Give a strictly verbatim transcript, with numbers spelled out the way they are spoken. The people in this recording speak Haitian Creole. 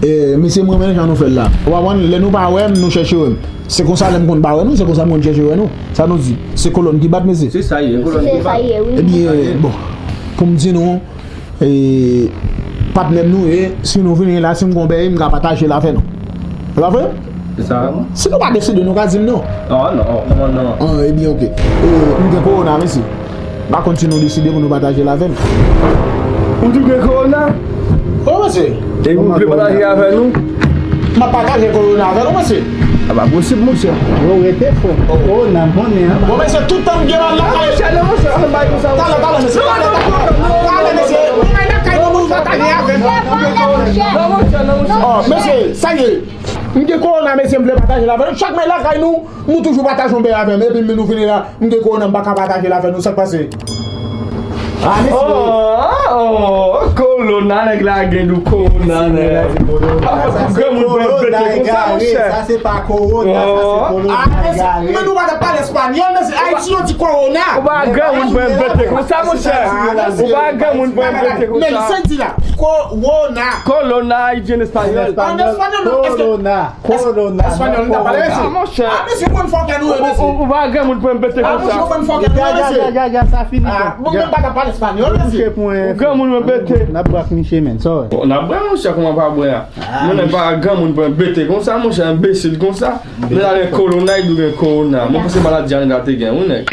Eh, mesye, mwen renmen jan nou fè l la. Ou konprann? Lè nou pa wè m, nou chèche wè m. Se konsa lè m konn pa wè nou, se konsa m konn chèche wè nou. Sa nou di? Se kolòn ki bat, mesye? Se sa ye, kolòn ki bat. Se sa ye, wi. Ebyen, bon, pou m di nou, e, patnè m nou ye, si nou vini la, si m gon bèy, m ka pataje l avè nou. Se pa vre? Se sa. Si nou pa deside, nou ka di m non. Ah, non, non, non. Ah, ebyen, oke. E, m gen kowona, mesye. M pa konn si nou deside pou nou pataje l avè m. Ou tou gen kowona? Wi, mesye. E ou vle pataje avè nou? M ap pataje kowona avè nou, mesye. A pa posib, monchè. Yo, rete fò. Kowona, m konnen, an. Bon, mesye, tout tan m gen mal lakay. Monchè, non, monchè, an bay konsa. Talè, talè, mesye, talè, talè. Talè, mesye. Ou bay lakay nou, nou pataje avè m. Non, monchè, non, monchè. Oh, mesye, sa ye. M gen kowona, mesye, m vle pataje l avè nou. Chak mwen lakay nou, nou toujou pataje yon bèy avè m. Epi nou vini la, m gen kowona, m pa ka pataje l avè nou. Sa k pase? Ah, mesye. Oh, oh, oh, kowona, nèg la gen dou kowona, nèg. Granmoun pran bete konsa, monchè. Sa se pa kowona, sa se kowona. Ah, mesye, men nou pa t ap pale espanyòl, mesye. Ayiti, yo di kowona. Ou pa granmoun pran bete konsa, monchè. Ou pa granmoun pran bete konsa. Men, sa di la, kowona. Kowona, i di an espanyòl. An espanyòl, non, èske Kowona. Kowona. Espanyòl, nou ta pale, mesye. Ah, monchè. Ah, mesye, konn fòkè nou, mesye. Ou pa granmoun pran bete konsa. Ah, mesye, konn fòkè nou, mesye. Ya, ya, ya, sa fini. Ah, bon, men pa ta pale espanyòl, mesye. Ou granmoun pran bete. N ap bwè ak miche, men, sa w wè. N ap bwè, monchè, kòman pa bwè a? Mwen, pa granmoun pran bete konsa, monchè, enbesil konsa. Men la, gen kowona, li gen kowona. Mwen panse maladi a, nèg la te gen, wi, nèg.